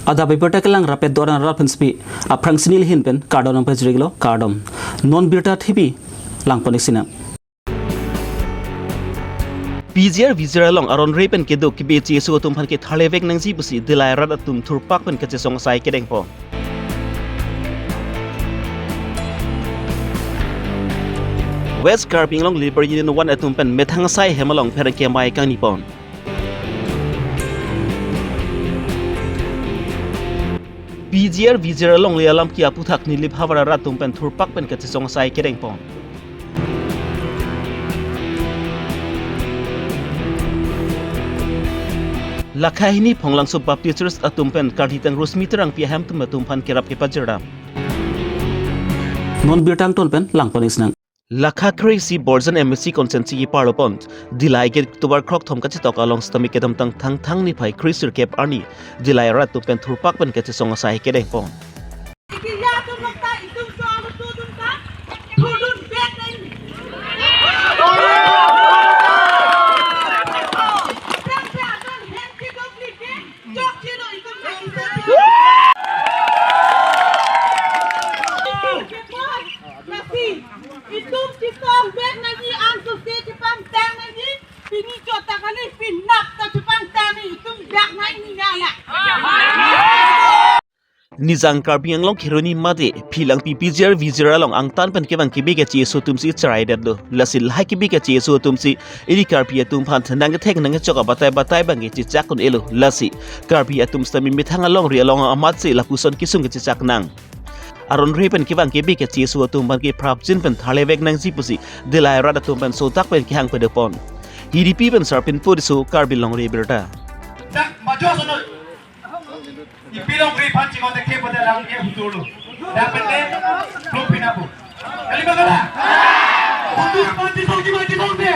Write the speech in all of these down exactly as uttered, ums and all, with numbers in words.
Adap abirta kelang rapet doran rat pensi aphrangsi neli ahin pen kardom nangpajirlo, kardom. Non birta thipi langpon-ik sinang. P G R V G R along aron re pen kedo kebi cheso atum aphan ketharlevek nangji pusi Dillai arat atum thurpak pen kachesong asai kedengpon. West Karbi Anglong Labour Union one atum pen methang asai hem along pherangke amei kangnipon. P G R V G R alongle alam ke aputhak Nilip havar arat atum pen thurpak pen kachesong asai kedengpon. Lakha hini Phonglangso Baptist Church atum pen karhitang Rosmi Terangpi ahemtun atum aphan kerap kepajirda. Non birta angton pen langpon-ik sinang. Lakha kre-isi Borjan M A C constituency keparlo pon, Dillai gate October krokthom kachetok along sitame kedamtang Thangthang niphai kre-sirkep arni Dillai arat atum pen thurpak pen kachesong asai kedengpon. Lasi, itum chetong bek nangji, ansose chepangtang nangji, pini chot ta kali, penap ta chepangtang nangji, itum dak nangji nala. Nijang Karbi Anglong Kheroni mate Philangpi P G R V G R along angtan pen kevang kebi kacheso atumsi cheraidetlo. Lasi lahai kebi kacheso atumsi ili Karbi atum aphan nangkethek nangkechok abatai batai abangke chechak un-elo. Lasi Karbi atum sitame methang alongri along amatsi lapuson kesung kechechak nang. Aron re pen kevang kebi kacheso atum aphan ke prapjin pen tharlevek nangji pusi Dillai arat atum pen sotak pen kehang padopon. Hiripi pen Sarpinpo Riso, Karbi Longri Abirta. Dak majo sono. Ipi longri aphan chingon te ke pada lang ke hutur lo. Dak pen de, belum pinapu. Kali bagala. Hutur aphan chisong, chisong, chisong de.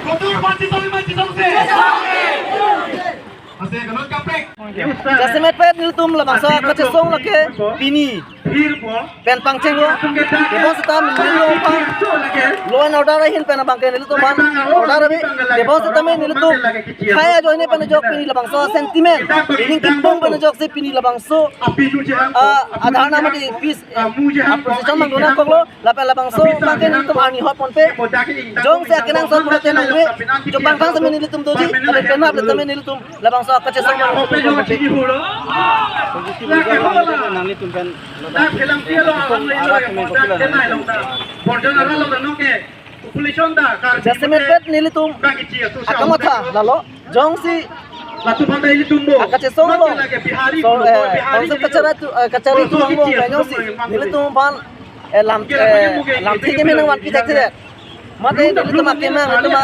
Hutur aphan chisong, chisong, chisong de. Ase, kanun kaprek. Jasemet pet nelitum labangso kachesong lake pini pen pangchenglo. Tebon seta nelitum aphan law and order ahin pen abangke nelitum aphan order ave. Tebon seta nelitum khei ajoine pen ajok pini labangso sentiment, ining kipong pen ajoksi pini labangso, ah, adharna mate peace, ah, procession abang dona koklo. Lapen labangso abangke nelitum arni hot ponpe. Jongsi akenangsot pulote nangve. Jopang phang seta nelitum doji, lapen penap le seta nelitum labangso akachesong abang nelitum ponpe. Nanglitum pen arat pen kokila nang. Jasemet pet nelitum akamatha lalo. Jongsi akachesong lo. So, eh, konsep kachari atum, eh, kachari atum angbong kanyongsi nelitum aphan, eh, lam, eh, lamthe keme nangvanpi thekthedet. Mate nelitum akemang, nelitum a,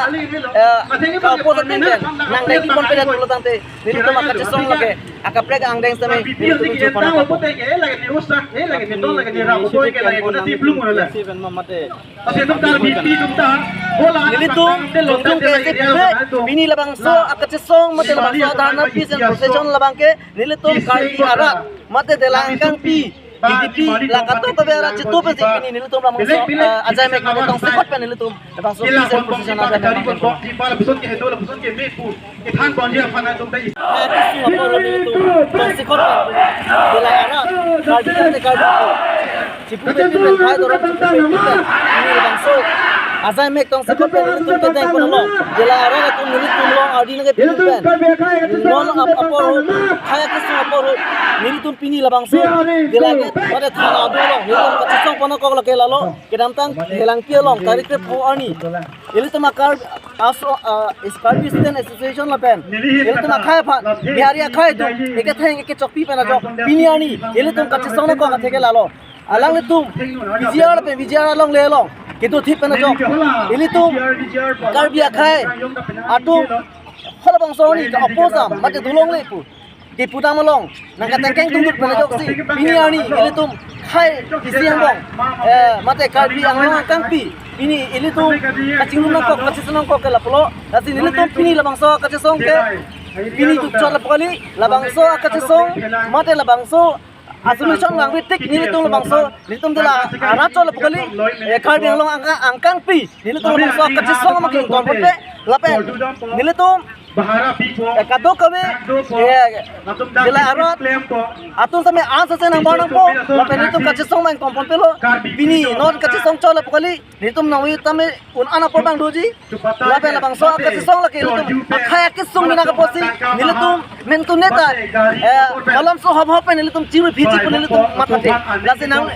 eh, ka-oppose ateng pen nangdai kipon pedet pulo tangte, nelitum akachesong lake akaprek angdeng sitame nelitum chupon akapon. Nelitum jongtong ke ase pini labangso akachesong mate labangso adharna peace and procession labangke nelitum Karbi arat mate Dillai angkangpi, K D P, la katok kave arat chitu pensi pini nelitum labangso, eh, ajai mek mate tongsekot pen nelitum labangso peace and procession ajai mek. Kethan bonji aphan atum ta is. Hai, kesung apor nelitum tongsekot pen Dillai arat, Karbi ante Karbi. Chipupe pen, hai dorom chipupe pen. Pini labangso ajai mek tongsekot pen nelitum kedengpon lo. Dillai arat atum nelitum along ardi nangkepi pen. Non ap-, apor hai kesung apor nelitum pini labangso Dillai ke pada thana adu lo. Nelitum kachesong pon akok lake lalo. Kedamtang Helangpi along tarik krepho arni. Ilitum akar aso, ah, Karbi Student Association lapen ilitum akhai aphan, Bihari akhai atum, eketheng ekechokpi pen ajok pini arni ilitum kachesong nangkok atheke lalo. Alanglitum P G R lapen V G R alongle along kedo thip pen ajok ilitum Karbi akhai atum halabangso arni ka-oppose am mate dolongle pu kepudam along nangkatengkeng tungdut pen ajoksi pini arni ilitum khei isi angbong, eh, mate Karbi Anglong angkangpi pini ilitum kachingrum nangkok, kachesong nangkok ke lapulo. Lasi nelitum pini labangso kachesong ke pini dukchot lapu kali, labangso kachesong mate labangso asolution vangve tik nelitum labangso nelitum Dillai arat chot lapu kali, eh, Karbi Anglong angka-, angkangpi nelitum labangso kachesong ma kington ponpe lapen nelitum Bahara pipo, eh, kadokave, kadokave, eh, atum dak jela arat, klempo, atum same ansa se nang bonang po, lapen itum kachesong main kompon pelo, pini non kachesong chola pokali, nelitum nangwi tame un ana podang doji, lapen labangso kachesong lake nelitum akhai akesung mina kaposi, nelitum mentu neta, eh, malam so hop hop nelitum chiru phiji pu nelitum matha te, lasi nang,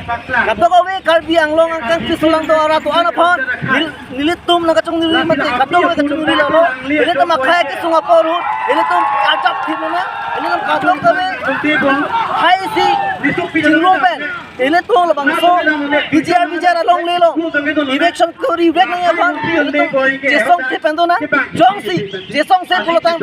kadokave Karbi Anglong angkang kisulang do arat do ana pon, nel- nelitum nang kachongri mate, kadokave kachongri lo, nelitum akhai akesung apor hu, nelitum ajak thimena, nelitum kadokave, hai si, chingrum pen, nelitum labangso, P G R, V G R alongle lo, eviction kori vek nang aphan, nelitum chesong the pen dona, jongsi, chesong se pulotang,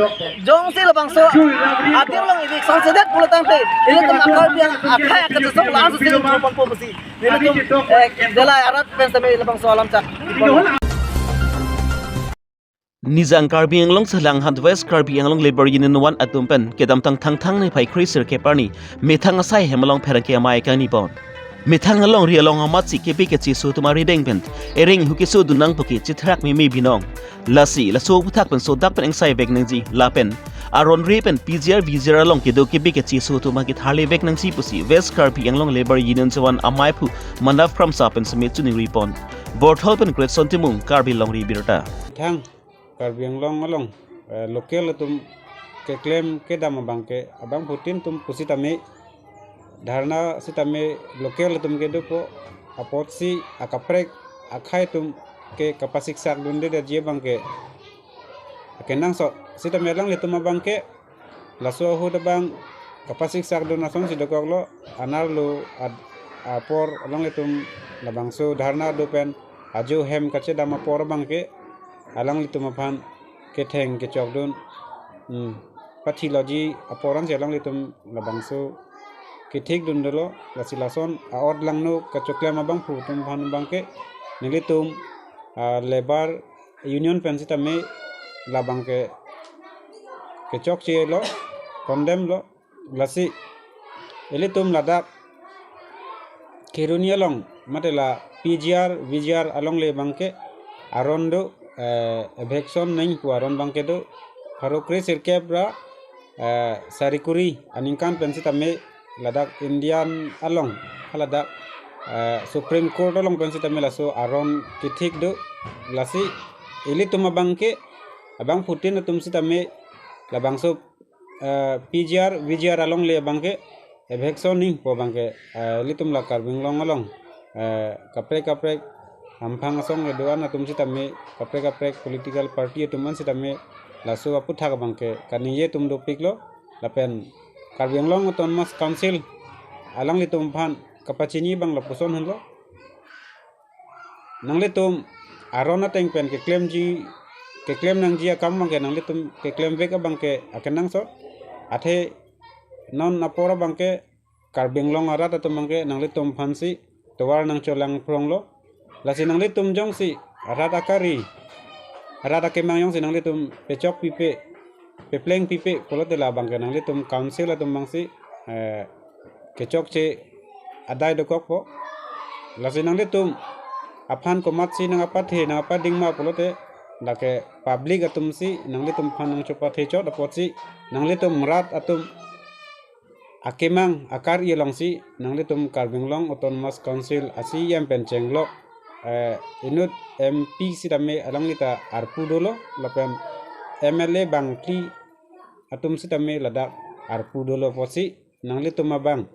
jongsi labangso, adim along eviction sedet pulotangte, nelitum akar biang akhai akachesong la-an si nelitum pon po pusi. Nelitum, eh, jela arat pen same labangso alam chak. Nijang Karbi Anglong selanghan West Karbi Anglong Labour Union one atum pen kedamtang Thangthang niphai kre sirkep arni methang asai hem along pherangke amei kangni pon. Methang alongri along amatsi kebi kecheso atum arideng pen ereng hu keso dun nangpo ke chethrak meme binong. Lasi laso aphuthak pen sodak pen engsai vek nangji lapen aron re pen P G R V G R along kedo kebi kecheso atum aketharle vek nangji pusi West Karbi Anglong Labour Union Jawan amaiphu Manav Kramsa pen seme chuningri pon. Borthol pen Greatson Timung, Karbi Longri Birta. Thang Karbi Anglong along, eh, local atum keklem kedam abangke abangphutin atum pusitame dharna sitame local atum kedopo apotsi akaprek akhai atum ke kapasiksak dundedetji abangke akenangsot sitame alanglitum abangke laso ahut abang kapasiksak dun asonsi dokoklo, anerlo ad-, apor alanglitum labangso dharna do pen ajo hem kachedam apor abangke alanglitum aphan ketheng kechok dun, hmm, pathiloji apor ansi alanglitum labangso kethik dun dolo, lasi lason a-ot langno kachoklem abangphu atum aphan abangke nelitum, ah, Labour Union pen sitame labangke kechokche lo, condemn lo, lasi ilitum ladak Kheroni along, mate la P G R, V G R alongle abangke aron do, eh, eviction nangpo aron abangke do, pharo kre sirkep ra, eh, sari kuri aningkan pen sitame ladak Indian along, haladak, eh, Supreme Court along pen sitame laso aron kethik do, lasi ilitum abangke abangphutin atum sitame labangso, eh, P G R, V G R alongle abangke eviction nangpo abangke, eh, ilitum la Karbi Anglong along, eh, kaprek kaprek hamphang asong kedo-an atum sitame kaprek kaprek political party atum an sitame laso aphuthak abangke kaningje atum dopiklo lapen Karbi Anglong Autonomous Council alanglitum aphan kapachini abang lapuson henlo. Nanglitum aron ateng pen keklemji, keklem nangji akam abangke nanglitum keklem vek abangke akenangsot. Athe non apor abangke Karbi Anglong arat atum abangke nanglitum aphansi tovar nangcholang pronglo. Lasi nanglitum jongsi arat akari, arat akemang jongsi nanglitum pechok pipe, pepleng pipe pulote labangke nanglitum council atum abangsi, eh, kechokche adai dokokpo. Lasi nanglitum aphan komatsi nangpathe nangpadingma pulote lake public atumsi nanglitum aphan nangchopathe chot apotsi nanglitum rat atum akemang akari alongsi nanglitum Karbi Anglong Autonomous Council a-C E M pen chenglok, eh, inut M P sitame alangli ta arpu dolo lapen M L A bangphli atum sitame ladak arpu dolo apotsi nanglitum abang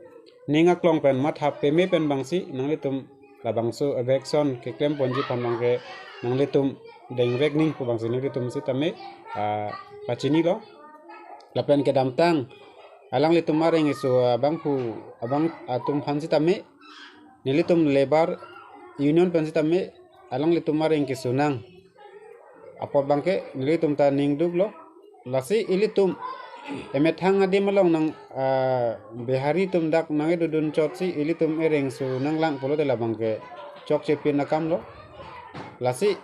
ning aklong pen matha peme pen abangsi nanglitum labangso eviction keklem ponji aphan abangke nanglitum dengvek nangpo abangsi nanglitum sitame, ah, pachinilo. Lapen kedamtang alanglitum areng keso abangphu abang atum aphan sitame nelitum Labour Union pen sitame alanglitum areng keso nang apot abangke nelitum ta ningduklo. Lasi ilitum emethang adim along nang, ah, Bihari atum dak nangkedodun chotsi ilitum ereng so nanglang pulote labangke chokche pin akamlo. Lasi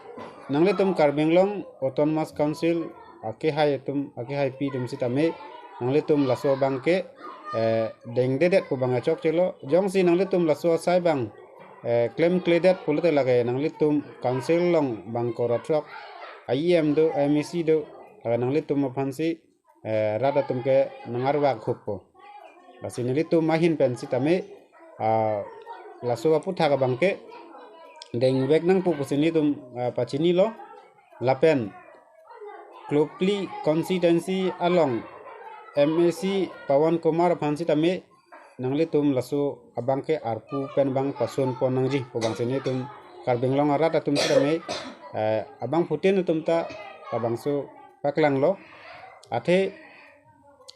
nanglitum Karbi Anglong Autonomous Council akehai atum, akehaipi atum sitame nanglitum laso abangke, eh, dengdedet pu abang chokchelo. Jongsi nanglitum laso asai abang, eh, klemkledet pulote lake nanglitum council along abang kora throk, I E M do, M A C do, Lapen nanglitum aphansi, eh, rat atum ke nangarvak hukpo. Lasi nelitum ahin pen sitame, ah, laso aputhak abang ke dengvek nangpo pusi nelitum, ah, pachinilo. Lapen Klopli constituency along M A C Pawan Kumar aphan sitame nanglitum laso abang ke arpu pen bang pasun pon nangji pu abangsi nelitum Karbi Anglong arat atum sitame, eh, abangphutin atum ta labangso paklanglo. Athe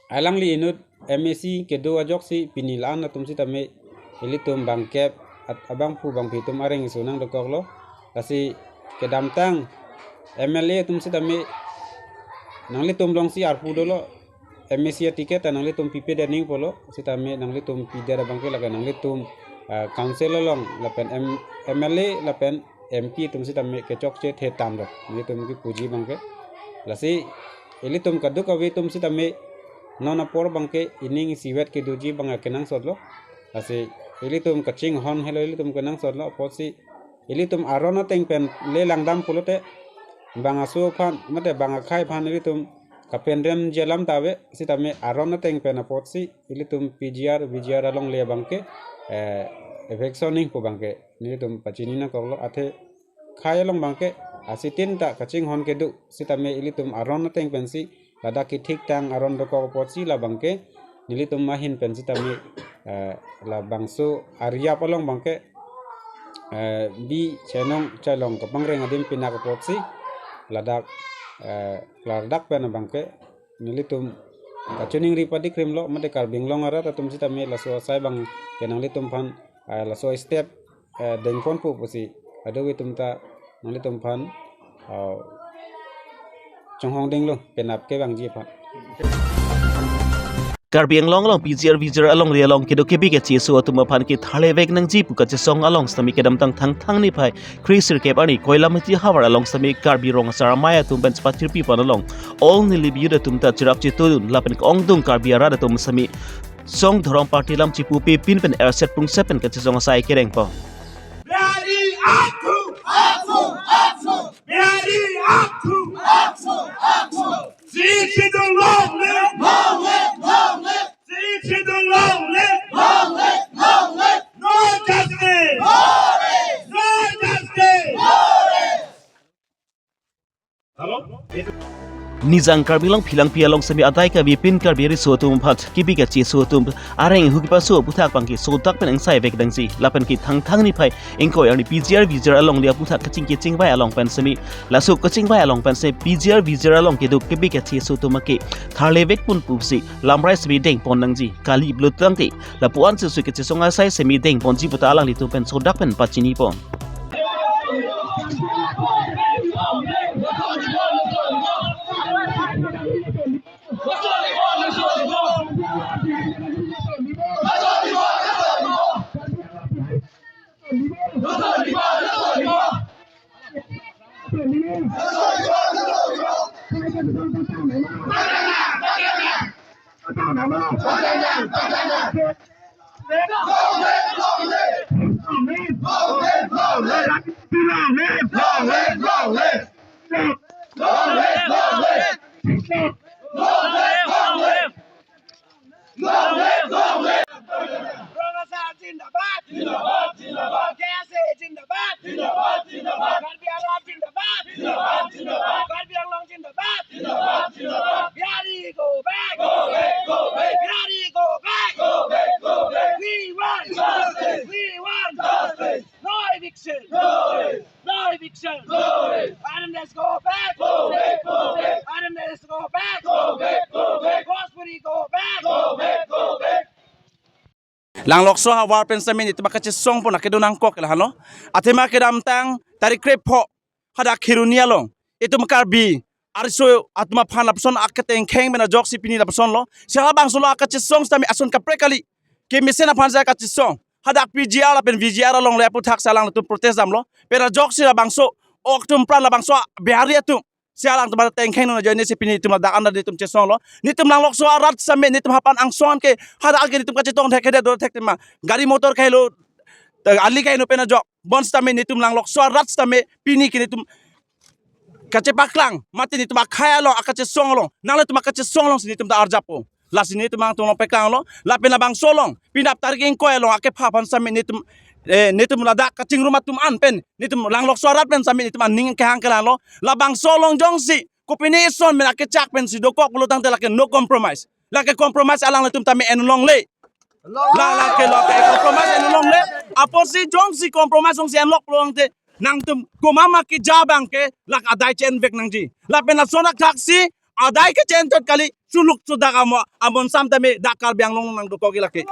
alangli inut M A C kedo ajoksi pini la-an atum sitame ilitum bangkep at-, abangphu bangphi atum areng isu nangdokoklo. Lasi kedamtang M L A atum sitame nanglitum longsi arpu dolo, M A C aticket ta nanglitum pipedet nangji pulo, sitame nanglitum pidet abang ke lake nanglitum, ah, council along lapen M-, M L A lapen M P atum sitame kechokche the tamlo, nanglitum kipuji abang ke. Lasi ilitum kadokave atum sitame non apor abang ke ining isivet kedoji abang kenangsotlo. Lasi ilitum kachinghon helo, ilitum kenangsotlo, apotsi ilitum aron ateng pen le langdam pulote bang aso aphan mate bang akhei aphan ilitum kapendremji alam ta ave, sitame aron ateng pen apotsi ilitum P G R, V G R alongle abang ke, eh, eviction nangji pu abang ke nelitum pachini nangkoklo. Athe khei along abang ke asitin ta kachinghon kedo, sitame ilitum aron ateng pensi ladak kethik tang aron dokok apotsi labang ke nelitum ahin pen sitame, eh, labangso ariap along abang ke, eh, bi chenong chelong kapangreng adim pinak apotsi ladak, eh, ladak pen abang ke nelitum kachiningri padikrimlo, mate Karbi Anglong arat atum sitame laso asai abang ke nanglitum aphan, eh, laso step, eh, dengponpo pusi kadokave atum ta nanglitum aphan, eh, chonghong denglo penap kevangji aphan. Karbi Anglong along P G R V G R alongle along kedo kebi kacheso atum aphan ke tharlevek nangji pu kachesong along sitame kedamtang Thangthang niphai kre sirkep arni Koilamati havar along sitame Karbi Rong Asar Amei atum pen chepachirpi pon along All Nilip Youth atum ta cherap chetudun lapen ke-ongdung Karbi arat atum sitame Song Dhorom Party alam chipupe pin pen erset pungset pen kachesong asai kerengpo. Bihari akhu! Akhu! Akhu! Bihari akhu! Akhu! Akhu! Sixth Schedule long live! Long live! Long live! Sixth Schedule long live! Long live! Long live! No justice! No rest! No justice! No rest! Hello? Nijang Karbi Anglong Phelangpi along sitame adai kave pin Karbi riso atum aphan kebi kacheso atum areng huki paso aputhak abang ke sodak pen ingsaivek nangji lapen ke Thangthang niphai ingkoi arni P G R V G R alongle aputhak kachingki chingvai along pen sitame laso kachingvai along pen sitame P G R V G R along kedo kebi kacheso atum ke tharlevek pon pusi lamrai sitame dengpon nangji kali pulo tangte lapu-an sesui kachesong asai sitame dengponji puta alanglitum pen sodak pen pachini pon. Long live, long live! Long live, long live! Long live, long live! Long live, long live! Rong Asar zindabad! Zindabad, zindabad! K S A zindabad! Zindabad, zindabad! Karbi Anglong zindabad! Zindabad, zindabad! Karbi Anglong zindabad! Zindabad, zindabad! Bihari go back! Go back, go back! Bihari go back! Go back, go back! We want justice! We want justice! No eviction! No rest! No eviction! No rest! Armed go back! Go back, go back! Armed go back! Go back, go back! Bhojpuri go back! Go back, go back! Langlokso havar pen sitame netum kachesong pon akedo nangkok lahelo. Athema kedamtang tarik krepho hadak Kheroni along itum Karbi ariso atum aphan lapuson aketengkheng pen ajoksi pini lapusonlo. Si halabangso lo akachesong sitame ason kaprek kali. Kemesen aphan si akachesong. Hadak P G R lapen V G R alongle aputhak si alangtum protest damlo. Pen ajoksi labangso ok atum apran labangso Bihari atum si alangtum tengkheng non ajoine si pini itum ladak anda netum chesonglo. Netum Langlokso arat sitame netum hapan angsong ke hadak ke netum kachetong thekthedet do thekthema. Gari motor kahelo, ali kaheno pen ajok. Bonsitame netum Langlokso arat sitame pini ke netum kachepaklang, mate netum akhei along, akachesong along, nanglitum akachesong alongsi netum ta arjappo. Lasi netum nangtum along peklanglo, lapen labangso along, penap tarik ingkoi along akepha aphan sitame netum, eh, netum ladak kachingrum atum an pen, netum Langlokso arat pen sitame netum aning kehang kelanglo, labangso along jongsi kopine ison pen akechak pensi dokok pulotangte lake no compromise. Lake compromise alanglitum tame en longle. La, lake, lake compromise en longle. Apotsi jongsi compromise jongsi en lok pulotangte nangtum komat ma keja abangke lake adai che-envek nangji. Lapen lason athaksi adai ke che-en chot kali, suluk sudak amo, amonsam tame dak Karbi Anglong nangdokok lake.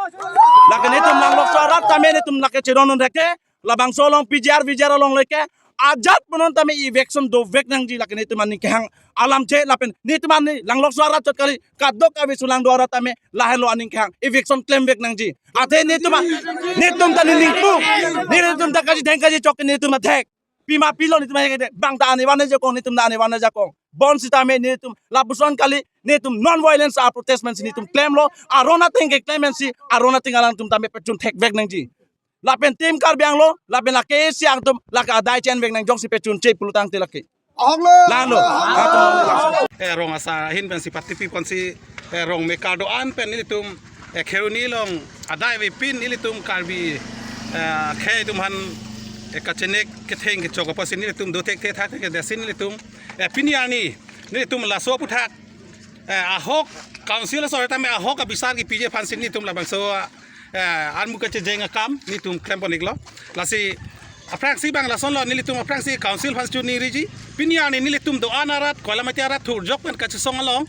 Lake netum Langlokso arat tame netum lake cheron un reke, labangso along P G R V G R along lake ajat punon tame eviction dovek nangji, lake netum aning kehang alam che, lapen netum aning Langlokso arat chot kali, kadokave sulangdo arat tame lahelo aning kehang eviction klemvek nangji. Athe netum a-, netum ta ningpu, netum ta kachitheng kachichok netum athek. Pima pilo netum athek, bang ta ani vane jakong, netum ta ani vane jakong. Bonsitame netum lapuson kali, netum non violence a-protest pensi netum klemlo, aron ateng keklem pensi, aron ateng alangtum tame pechun thekvek nangji. Lapen Team Karbi Anglong, lapen lake isi angtum, lake adai che-envek nang jongsi pechunche pulotangte lake. Ahok lo. Lalo. Eh, rong asar ahin pensi patipi ponsi, eh, rong mekar do-an pen nelitum, eh, Kheroni along adai avepin nelitum Karbi, eh, khei atum aphan, eh, kachenek ketheng kechok apotsi nelitum dothekthethak thekthe si nelitum, eh, pini arni nelitum laso aphuthak, eh, ahok council asor tame ahok abisar kepiji aphansi nelitum labangso, eh, armu kachejeng akam nelitum klempon-iklo. Lasi aphrangsi bang lasonlo, nelitum aphrangsi council aphan choningriji. Pini arni nelitum do-an arat, Koilamati arat thurjok pen kachesong along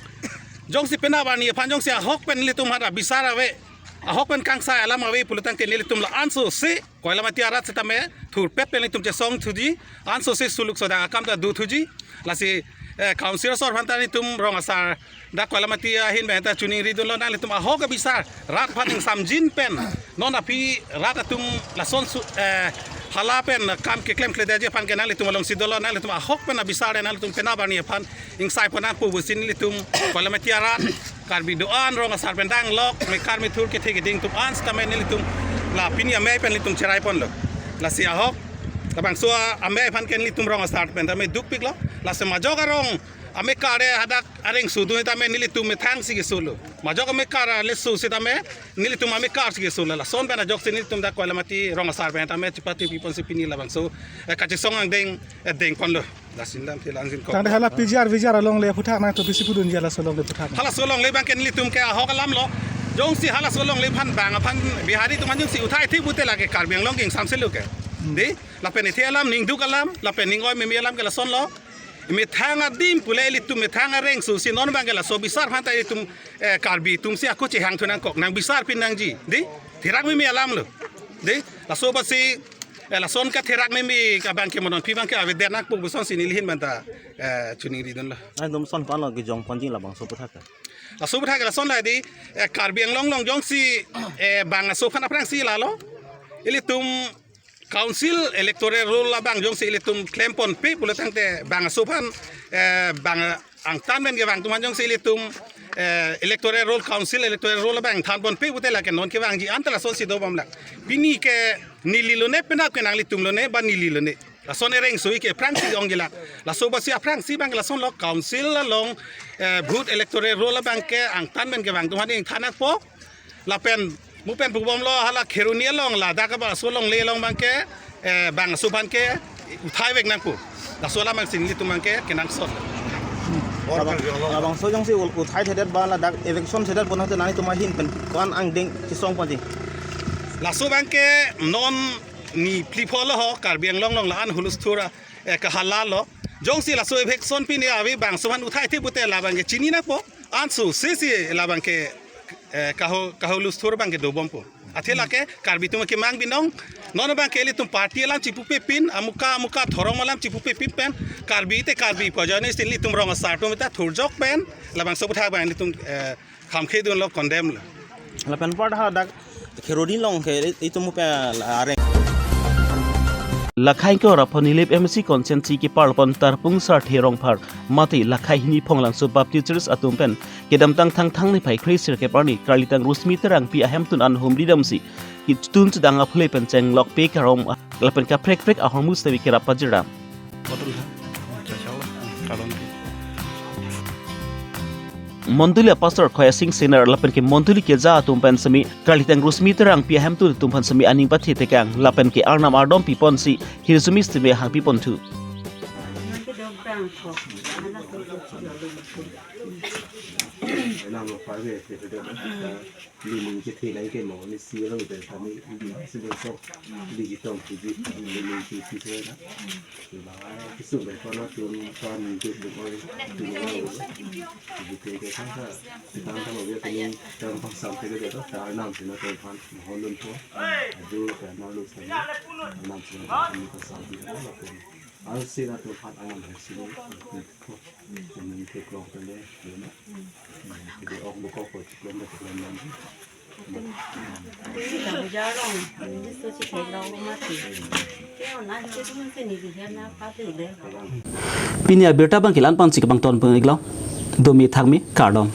jongsi penap arni aphan jongsi ahok pen nelitum aphan abisar ave, ahok pen kangsai alam ave pulotangte nelitum la-anso si Koilamati arat sitame thurpet pen nelitum chesong thuji, anso si suluk sudak akam ta do thuji. Lasi, eh, council asor aphan ta nelitum rong asar dak Koilamati ahin pen ta choningridunlo, nanglitum ahok abisar rat aphan ingsamjin pen, non aphi rat atum lason su, eh, hala pen kam keklemkledetji aphan ke nanglitum alongsi dolo, nanglitum ahok pen abisar nanglitum penap arni aphan ingsaipon nangpo pusi nelitum Koilamati arat, Karbi do-an, rong asar pen danglok, mekar methur kethe keding atum an sitame nelitum la pini amei pen nelitum cheraiponlo. Lasi ahok, labangso amei aphan ke nelitum rong asar pen tame dukpiklo. Lasi majok arong amekar hadak areng sudun tame nelitum methang si kesolo. Majok amekar le su sitame nelitum amekar si kesolo. Lason pen ajoksi nelitum dak Koilamati rong asar pen tame chepatipi ponsi pini labangso, eh, kachesong angdeng, eh, dengponlo. Lason lam te lanjin ko. Tangte hala P G R V G R along le aphuthak nangtum pisi pudunji, halaso along le aphuthak. Halaso along le abangke nelitum ke ahok alamlo. Jongsi halaso along le aphan bang aphan Bihari atum an jongsi uthai thik pute lake Karbi Anglong ke ingsamselo ke. Hmm. Dei, lapen ithe alam ningduk alam, lapen ning-oi meme alam ke lasonlo. Methang adim pule ilitum methang areng su si non abangke laso bisar aphan ta ilitum, eh, Karbi atum si ako chehang thu nangkok, nangbisarpin nangji. Dei, therak meme alamlo. Dei, laso apotsi, eh, lason katherak meme abangke mo non aphi abangke avedet nangpo pusonsi neli ahin pen ta, eh, choningridunlo. Nangtum son aphanlo kejongponji labangso aphuthak ke? Laso aphuthak ke lason la dei, eh, Karbi Anglong along jongsi, eh, bang aso aphan aphrangsi lalo. Ilitum council electoral roll abang jongsi ilitum klemponpe pulotangte bang aso aphan, eh, bang angtan pen kevang atum aphan jongsi ilitum, eh, electoral roll, council electoral roll abang thanponpe pute lake non kevangji anta lasonsi dobomlang. Pini ke nelilone, penap ke nanglitumlone ba nelilone. Lason areng su ke aphrangsi ongjilang. Laso apotsi aphrangsi abang lasonlo, council along, eh, booth electoral roll abangke angtan pen kevang atum aphan ingthan nangpo. Lapen mo pen pubomlo hala Kheroni along ladak abang aso along le along abangke, eh, bang aso aphan ke uthaivek nangpo. Laso alam abangsi nelitum abangke kenangsot. Labang, labangso jongsi u-, uthaithedet ba ladak eviction thedet pon hate nanglitum ahin pen ko-an angdeng chesongponji? Laso abangke non ni phli pholo ho Karbi Anglong along la-an hulusthur, eh, kahalalo. Jongsi laso eviction pini ave bangso aphan uthai thik pute labangke chini nangpo. Anso si si labangke, eh, kaho, kahulusthur abangke dobompo. Athe lake Karbi atum kemang binong. Non abangke ilitum party alam chipupepin, amuka amuka dhormo alam chipupepin pen, Karbi te Karbi pu ajoine si ilitum rong asar atum ta thurjok pen labangso aphuthak abang ilitum, eh, khamkhedunlo, condemn lo. Lapen apar hadak Kheroni along ke itum pe la areng. Lakhai ke ora pon Nilip M C constituency keparlopon Tarpung Sarthe Rongphar mate lakhai hini Phonglangso Baptist Church atum pen kedamtang Thangthang niphai kre-sirkep arni karlitang Rosmi Terangpi ahemtun an humri damsi kitun chedang aphule pen chenglokpe karong lapen kaprek prek ahormu sitame kerap pajirram. Botol ha? Cha cha. Mondoli a-pastor Khoya Singh Singnar lapen ke mondoli keja atum pen semi karlitang Rosmi Terangpi ahemtun atum pen semi aning pathe tekang lapen ke arnam ardom piponsi hirjume sitame hangpiponthu. Nang lo parve te te te. Lining kethe lang ke mo ni si lo te kami di si lo so di kitong di lining kethe te na. Ba kisu be kono tun kan tu lo ko tu lo. Di te ke kan sa kita kan mo dia kan kan pasang te ke ta nam sina te kan mo lun po. Adu ka na lu sa nam sina kan pasang di lo ko. Ang sina tu kan anam sina. Ko. Kami ke klong te le. Jadi ok buka ko klong te klong. Pini abirta abang ke la-an pensi kebang ton peng iklo. Domi thakmi kardom.